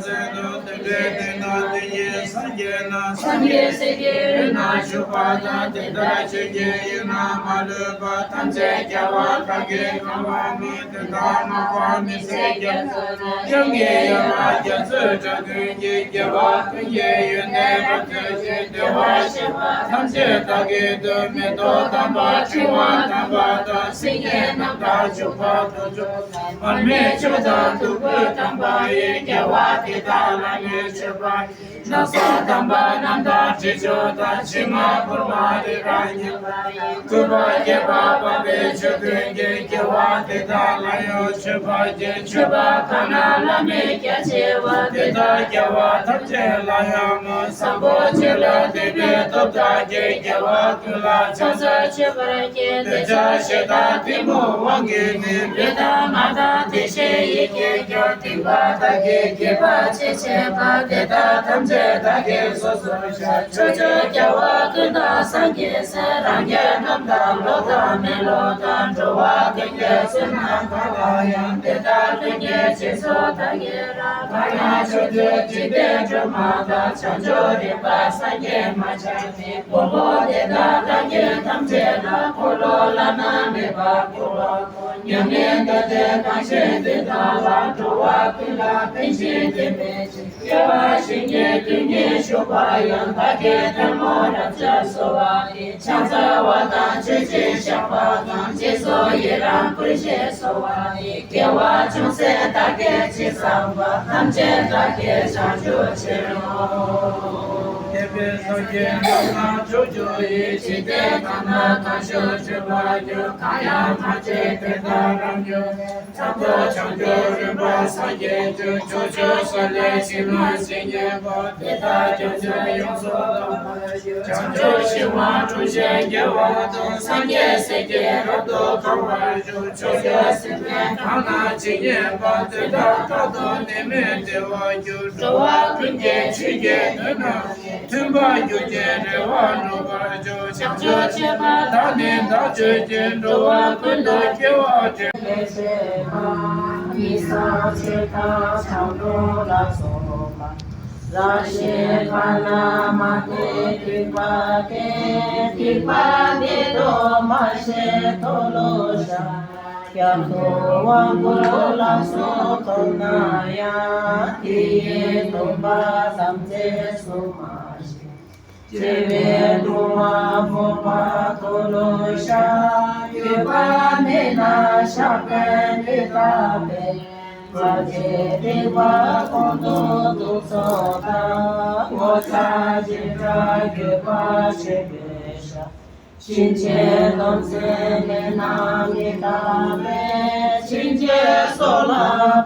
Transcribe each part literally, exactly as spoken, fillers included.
ཚེ་དུ་དེ་འདྲའི་དེ་ན་དེ་ཡི་སངས་རྒྱས་རྣམས་སངས་རྒྱས་སྲས་ཀྱི་འོད་རྣམས་བཞུགས་པ་དང་། དེ་ལྟར་ཆོས་ཀྱི་དབྱིངས་རྣམས་མ་ལུས་པ་ཐམས་ཅད་རྒྱལ་བ་དག་གིས་གང་བ་མེད། དེ་དག་མ་བ་མི་ཟད་རྒྱ་མཚོ་རྣམས། ཡང་གི་ཡན་ལག་རྒྱ་མཚོའི་སྒྲ་ཀུན་གྱིས། རྒྱལ་བ་ཀུན་གྱི་ཡོན་ཏན་རབ་ཐོན་ཅིང་། བདེ་བར་གཤེགས་པ་ཐམས་ཅད་བདག་གིས་བསྟོད། མེ་ཏོག་དམ་པ་ཕྲེང་བ་དམ་པ་དང་། སེང་གེ་རྣམས་དང་བྱུང་བ་དུད་འགྲོ་མར་མེ་མཆོག་དང་བདུག་སྤོས་དམ་པ་ཡིས། རྒྱལ་བ་དེ་དག་ལ་ནི་མཆོད་པ། ན་བཟའ་དམ་པ་རྣམས་དང་དྲི་མཆོག་དང་། ཕྱེ་མ་ཕུར་མ་རི་རབ་མཉེས་པ་ཡིས། བཀོད་པ་རྒྱས་པ་འཕགས་པའི་མཆོད་སྤྲིན་གྱིས། རྒྱལ་བ་དེ་དག་ལ་ཡང་མཆོད་པ་བགྱི། མཆོད་པ་གང་རྣམས་བླ་མེད་རྒྱ་ཆེ་བ། དེ་དག་རྒྱལ་བ་ཐམས་ཅད་ལ་ཡང་ངོ་། བཟང་པོ་ཆོས་ལ་འདུད་པའི་སྟོབས་དག་གིས། རྒྱལ་བ་ཀུན་ལ་ཕྱག་འཚལ་མཆོད་པར་བགྱི། འདོད་ཆགས་ཞེ་སྡང་གཏི་མུག་དབང་གིས་ནི། ལུས་དང་ངག་དང་བདེ་གཤེགས་ཡིད་ཀྱིས་ཀྱང་། སྡིག་པ་བདག་གིས་བགྱིས་པ་ཅི་མཆིས་པ། དེ་དག་ཐམས་ཅད་བདག་གིས་སོ་སོར་བཤགས། ཕྱོགས་བཅུའི་རྒྱལ་བ་ཀུན་དང་སངས་རྒྱས་སྲས། རང་རྒྱལ་རྣམས་དང་ལོག་དང་མེ་ལོག་དང་། འགྲོ་བ་ཀུན་གྱི་བསོད་ནམས་དག་ལ་ཡང་། དེ་དག་ཀུན་གྱི་རྗེས་སུ་བདག་གིས་རབ། གང་ཡང་ཕྱོགས་བཅུའི་འཇིག་རྟེན་སྒྲོན་མ་དང་། བྱང་ཆུབ་རིམ་པ་སངས་རྒྱས་མ་ཆགས་ཤིང་། དཀོན་པོ་དེ་དག་བདག་གིས་ཐམས་ཅད་ལ། འཁོར་ལོ་བླ་ན་མེད་པ་བསྐོར་བ་ཀུན། མྱ་ངན་འདའ་སྟོན་གང་བཞེད་དེ་དག་ལ། འགྲོ་བ་ཀུན་ལ་ཕན་ཕྱིར་དེ་བས་ཀྱང་། སྐྱེ་བ་གཞན་གྱི་དུས་ཉིད་བཞུགས་པ་ཡང་། བདག་གིས་ཐལ་མོ་རབ་སྦྱར་གསོལ་བ་འདེབས། ཕྱག་འཚལ་བ་དང་མཆོད་ཅིང་བཤགས་པ་དང་། རྗེས་སུ་ཡི་རང་བསྐུལ་ཞེས་གསོལ་བ་འདེབས། དགེ་བ་ཅུང་ཟད་བདག་གིས་ཅི་བསགས་པ། ཐམས་ཅད་བདག་གིས་བྱང་ཆུབ་ཕྱིར་རོ། དེ་བས་སངས་རྒྱས་རྣམས་ལ་ཕྱོགས་བཅུ་ཡི། འཇིག་རྟེན་གང་ན་གང་བཞུགས་སྤྱོད་པར་གྱུར། གང་ཡང་མ་མཆིས་དེ་དག་རབ་མྱུར། ཕྱག་རྡོར་བྱང་ཆུབ་རིམ་པར་སངས་རྒྱས་ཀྱི། ཕྱོགས་བཅུའི་ས་ལེར་ཞིང་རྣམས་ཇི་སྙེད་པ། དེ་དག་ཐམས་ཅད་ཡོངས་སུ་གང་བར་ཤོག། བྱང་ཆུབ་ཤིང་དབང་དྲུང་ཞིང་རྒྱས་པ་དང་། སངས་རྒྱས་སྲས་ཀྱིས་རབ་ཏུ་གང་བར་ཤོག། ཕྱོགས་བཅུའི་སྲིན་པོའི་ཁམས་རྣམས་ཇི་སྙེད་པ། དེ་དག་རྟག་ཏུ་ནད་མེད་བདེ་བར་འགྱུར། འགྲོ་བ་ཀུན་གྱི་ཆོས་ཀྱི་སྡུག་བསྔལ་མཐུན་པར་གྱུར་ཅིང་བདེ་བར་འགྲོ་བར་ཤོག། བྱང་ཆུབ་སྤྱོད་པ་དག་ནི་བདག་སྤྱོད་ཅིང་། འགྲོ་བ་ཀུན་ཏུ་སྐྱེ་བ་སྤྱོད། ལས་བྱེད་པ། ཉི་ཤར་ཕྱེད་དང་བྱང་འབྲོག་ལ་སོགས་པ། རབ་བྱེད་པ་ན་མ་བདེ་སྡིག་པ་སྟེ། སྡིག་པ་འདི་ལྡོག་མ་ཤེས་མཐོལ་ལོ་བཤགས། རྒྱབ་ཏུ་དབང་བསྐུར་ལ་སོགས་མཐོང་ན་ཡང་། དེ་ཡི་སྡོམ་པ་ཐམས་ཅད་སྲུང་མ་ཤེས། བྱེ་བའི་ལྟུང་བ་སྤོང་བ་མཐོལ་ལོ་བཤགས། འགྱོད་པ་མེད་ན་བཤགས་པས་མི་འདག་པས། ང་རྒྱལ་སྡིག་པ་ཀུན་ཏུ་བདུག་སོགས་དང་། ངོ་ཚ་ཞེན་ཆགས་འགྱོད་པ་ཆེན་པོས་བཤགས། ཕྱིན་ཆད་སྡོམ་ཚིག་མེད་ན་མི་འདག་པས། ཕྱིན་ཆད་སྲོག་ལ་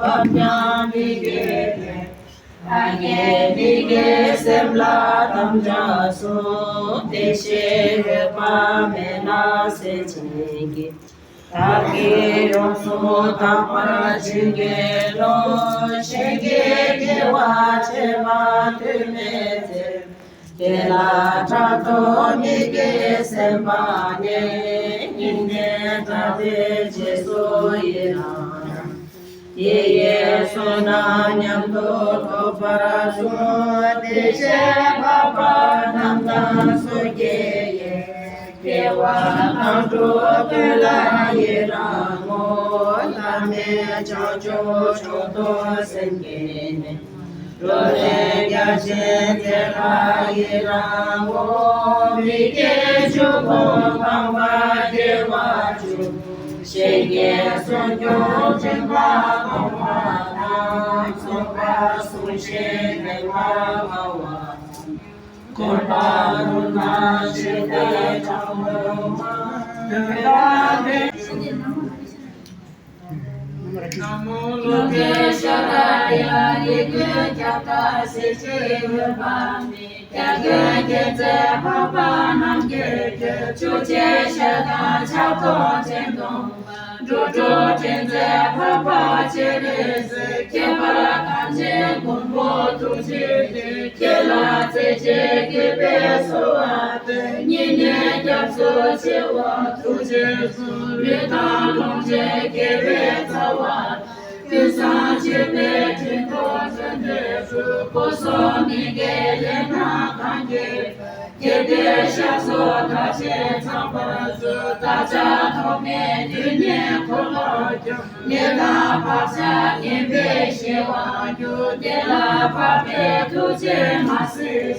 ཕམ་ཀྱང་མི་དགེ་བས། ང་རྒྱལ་མི་དགེ་སེམས་ལ་དམ་བཅའ་སྲུངས། དེ་བཞིན་འོད་དཔག་མེད་ལ་སྲས་བཅས་ཀྱིས། བདག་གིས་ཡོངས་སུ་དག་པར་བྱིན་གྱིས་རློབས། གཞན་གྱི་དགེ་བ་བྱེད་པ་དུས་མེད་ཚེ། དེ་ལ་ཕྲག་དོག་མི་དགེ་སེམས་སྤངས་ནས། སྙིང་ནས་དགྲ་དེ་རྗེས་སུ་ཡི་རང་། དེ་ཡི་བསོད་ནམས་མཉམ་དུ་ཐོབ་པར་ཤོག། བདེ་གཤེགས་འཕགས་པ་རྣམས་དང་སོ་སྐྱེ་ཡི། སྐྱེ་བ་དང་འགྲོ་ཀུན་ལ་ཡི་རང་ངོ་། བླ་མེད་བྱང་ཆུབ་མཆོག་ཏུ་སེམས་བསྐྱེད་ནས། འགྲོ་དོན་རྒྱ་ཆེན་དེ་ལ་ཡི་རང་ངོ་། མི་དགེ་བཅུ་སྤོང་སྤངས་པ་དགེ་བ་བཅུ། གཞན་གྱི་སྲུང་སྐྱོབ་སྦྱིན་པ་སྤོང་བ་དང་། རྩོམ་པ་སྲུང་ཞིང་ལེགས་པར་སྨྲ་བ་དང་། དགོན་པར་འདུག་ན་ཞིང་དེ་དྲང་པོར་སྨྲ། དོན་དམ་དེ། ན་མོ་ལོ་ཀེ་ཤྭ་ར་ཡ་ཡེ་ཀེ་ཀྱ་ཏ་སི་ཅི་ཡོད་པ་མི། རྒྱ་རྒྱལ་མཛད་འཕགས་པ་རྣམས་ཀྱི་རྒྱལ། ཆོས་རྗེ་ཤཱཀྱ་ཕྱག་རྡོར་སྤྱན་སྟོང་པ། འགྲོ་དྲུག་འདྲེན་མཛད་འཕགས་པ་སྤྱན་རས་གཟིགས། ཁྱད་པར་གངས་ཅན་མགོན་པོ་ཐུགས་རྗེ་ཅན། ཁྱེད་ལ་རྩེ་གཅིག་གུས་པས་གསོལ་བ་འདེབས། བསྙེན་གནས་སྐྱབས་སུ་མཆིའོ་ཐུགས་རྗེས་ཟུངས། ལུས་དང་ལོངས་སྤྱོད་དགེ་བའི་རྩ་བ། དུས་སང་སྤྱོད་པའི་དྲིན་ཐོབ་བརྩོན་འགྲུས་སྒྲུབ། སྒོ་གསུམ་མི་དགེ་ལས་རྣམས་གང་སྐྱེས་པ། དགེ་འདུན་ཞབས་སོར་བདག་བསྐྱེད་ཚངས་པར་སྩོལ། བདག་ཅག་ཐོག་མེད་དུས་ནས་འཁོར་ལོ་བསྐྱོད། ལས་དང་བག་ཆགས་ངན་པའི་ཞེན་པ་སྐྱུགས། བདེ་ལ་བབ་པའི་ཐུགས་རྗེས་མ་ཟིན།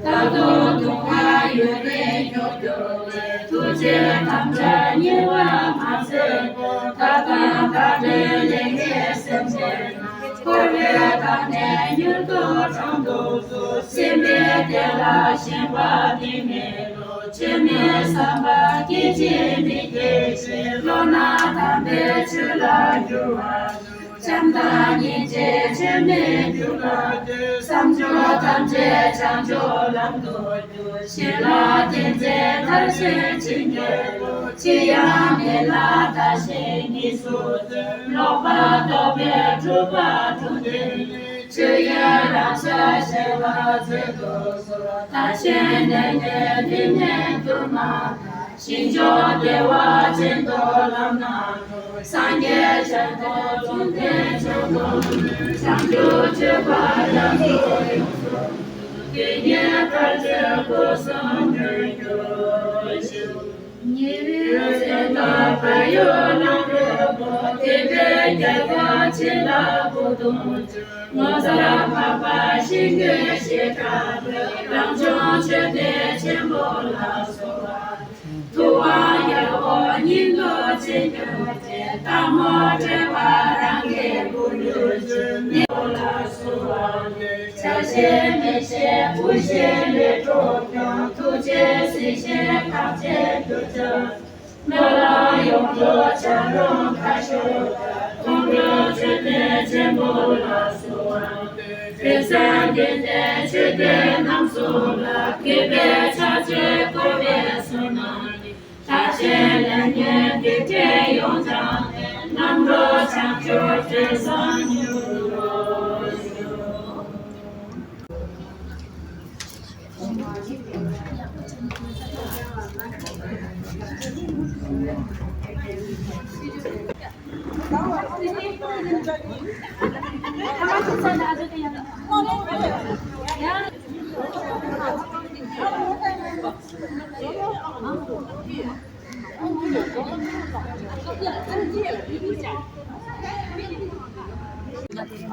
ད་དུང་སྡུག་བསྔལ་ཡུན་རིང་མྱོང་འགྱུར་བའི། ཐུགས་རྗེའི་དམ་བཅའ་ཉེ་བར་མ་མཛད་པར། བདག་དང་བདག་འབྲེལ་ལེགས་ཉེས་སེམས་ཅན་རྣམས། འཁོར་བའི་མཐའ་ནས་མྱུར་དུ་དྲང་དུ་གསོལ། སེམས་པའི་བདེ་ལ་ཞེན་པ་གཏིང་མེད་བློ། ཆོས་མིན་བསམ་པ་སྐད་ཅིག་མི་སྐྱེ་ཞིང་། བློ་སྣ་དམ་པའི་ཆོས་ལ་འགྱུར་བར་འགྱུར། བྱམས་དང་སྙིང་རྗེ་ཆོས་མིན་རྒྱུ་ལ་ལྟོས། བསམ་སྦྱོར་ཐམས་ཅད་བྱང་ཆུབ་ལམ་དུ་བསྒྱུར། ཞི་ལ་ཏིང་འཛིན་མཐར་ཕྱིན་ཕྱིན་གྱི་བློ། ཅི་ཡང་མེད་ལ་བདག་གཞན་གཉིས་སུ་འཛིན། ལོག་པར་རྟོག་པས་འཁྲུལ་པ་དྲུག་འདུལ་ནས། ཆོས་དབྱིངས་རང་སར་གཤེགས་པ་མཛད་དུ་གསོལ། བདག་གཞན་ལས་ངན་དྲི་མས་གདུང་མ་དག། ཞིང་སྦྱོང་བདེ་བ་ཅན་དུ་ལམ་སྣ་དྲོངས། སངས་རྒྱས་བྱང་ཆུབ་ལུང་བསྟན་ཕྱོགས་མཚུངས་ནས། བྱང་ཆུབ་སྤྱོད་པ་ཡང་དག་ཡོངས་སུ་རྫོགས། དེ་ཉིད་ཐར་ཚུལ་སྐུ་གསུམ་དོན་གྱུར་ཅིག། ཉེ་བའི་ཚེ་ན་བལ་ཡུལ་གླང་པོའི་བུ། དད་པས་རྒྱ་གར་ཆེན་ལ་སྐུ་གདུང་བཅོལ། ངོ་མཚར་འཕགས་པ་ཤིང་ཀུན་ཞེས་གྲགས་པའི། རང་བྱུང་མཆོད་རྟེན་ཆེན་པོ་ལ་གསོལ་བ། ཐུབ་དབང་རྒྱལ་པོ་སྙིང་ཐུབ་ཅིང་མྱུར་ཅན། སྟག་མོ་སྤྲེལ་པ་རང་གི་སྐུ་འགྱུར་ཅིག། ནི་ལ་གསོལ་བ་འདེབས། ཆགས་ཞེན་མིག་ཤེས་ཀུན་ཤེས་ལས་གྲོལ་ཀྱང་། ཐུགས་རྗེས་སྲིད་ཞེན་ཐམས་ཅད་འདུལ་བྱ། སྨོན་ལམ་ཡོངས་རྫོགས་བྱ་རུང་ཁ་ཤོར་དག། མཐོང་གྲོལ་མཆོད་རྟེན་ཆེན་པོ་ལ་གསོལ་བ་འདེབས། དེ་སངས་རྒྱས་ཆོས་སྡེ་རྣམས་སུ་ལ། དགེ་བའི་ཕྱག་རྗེས་བསྐོར་བའི་བསོད་ནམས་ཀྱིས། བདག་གཞན་ལས་ངན་སྡིག་སྒྲིབ་ཡོངས་སྦྱངས་ནས། རྣམ་གྲོལ་བྱང་ཆུབ་སྤྱོད་བཟང་མྱུར་འགྲུབ་ཤོག།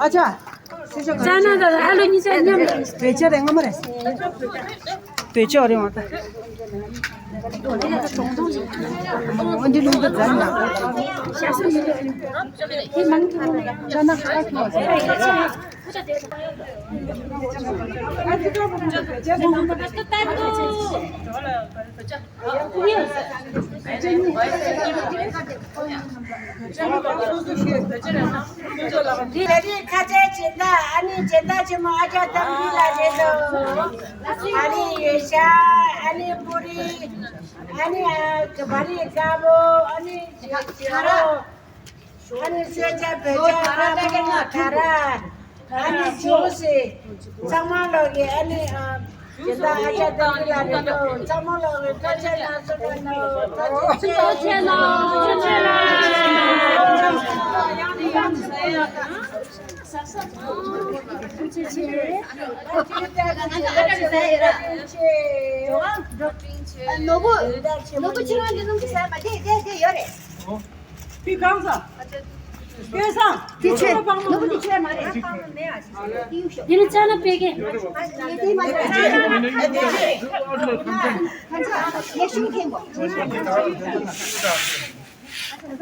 ཨ་ཅག་ཅ་ན་དང་ཨ་ལོ་གཉིས་ཆ་མཉམ། བོད་ཆས་རེད། སྔ་མ་རེད། བོད་ཆས་རེད་འོང་ད། འོ་འདི་ལུང་པ་འཛམ་ན། དེ་མང་ཐུབ་ན་ཅ་ན་ཁ་ཁ་ཁ། ད་རེས་ཁ་ཆེ་སྦྱིན་བདག་ཨ་ནི་སྦྱིན་བདག་ཆེན་མོ་ཨ་ཅག་དམ་རྒྱུད་ལགས་རེད་དོ། ཨ་ནི་ཡོད་ཤ། ཨ་ནི་པུ་རི། ཨ་ནི་བ་རི་དཀར་པོ། ཨ་ནི་ཞེ་རོ། ཨ་ནི་སེ་ཆ་བེ་ཆ་ཨ་མོ་ད་ར། ཨ་ནི་ཇུ་སི། ཚང་མ་ལོག་གི་ཨ་ནི་ཨ། དེ་ལ་ཨ་ཅག་དེ་ལ་རེ་དོ། ཚང་མ་ལོག་གི་ཐ་ཆད་ན་སུ་ད་ནོ། ཐ་ཆད་ཆེ་ནོ། ཐ་ཆད་ཆེ་ནོ། ཐ་ཆད་ཆེ། ནོར་བུ། ནོར་བུ་ཁྱེད་རང་འདི་ནང་གི་ཟ་མ་དེ་དེ་དེ་ཡོད་རེད། དེ་གང་ཟ། དེ་ཟ། དེ་ཆེ། ནོར་བུ་དེ་ཆེ་མ་རེད། དེ་ནི་ཅ་ན་པེ་ཀེ། དེ་མ་རེད། ཡེ་ཤུ་ཁེ་མོ།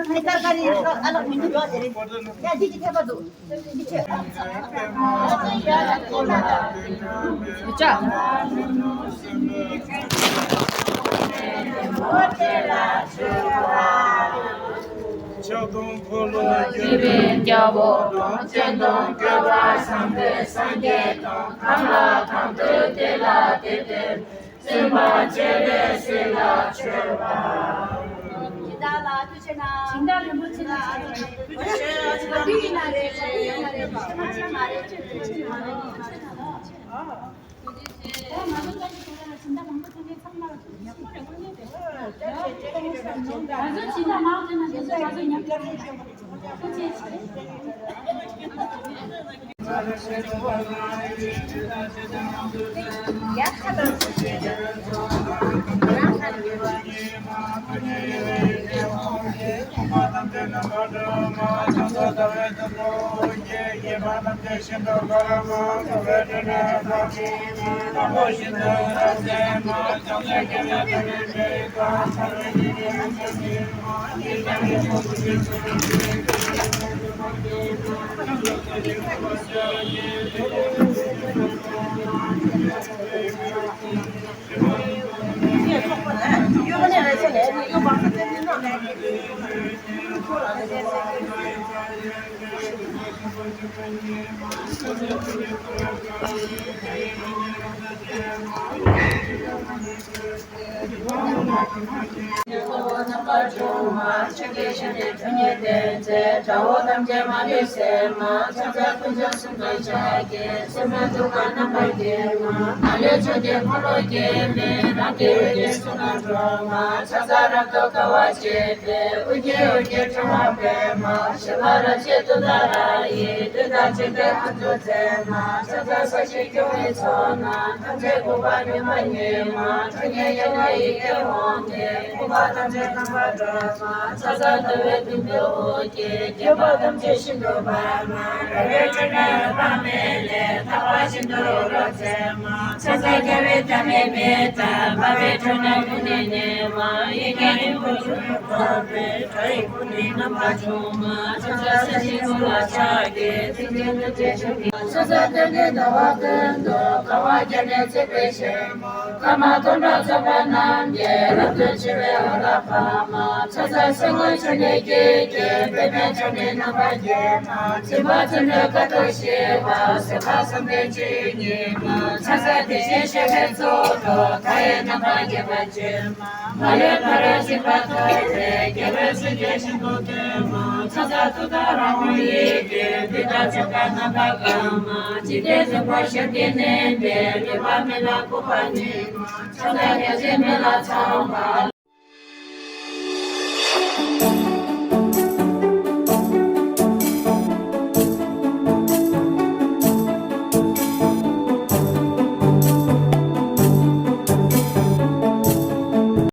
ཧེ་ད་ཀ་རི་ཨ་ལག་མི་འདུག་ཡོད་དེ་རེད། ཡ་འདི་ཅི་ཐེབས་པ་འདུག་ཕྱག་སྟོང་འཁོར་ལོ་བརྒྱ་པའི་རྒྱལ་པོ་དང་། སྤྱན་དང་བསྐལ་པ་བཟང་པོའི་སངས་རྒྱས་དང་། གང་ལ་གང་འདུལ་དེ་ལ་དེ་བསྟན། བཙུན་པ་བྱེ་བའི་སྲིད་ལ་མཆོད་པ། སྦྱིན་བདག་ལ་ཐུགས་རྗེ་གནང་། སྦྱིན་བདག་རིན་པོ་ཆེ་ལ་ཐུགས་རྗེ་གནང་། ཐུགས་རྗེ་གནང་།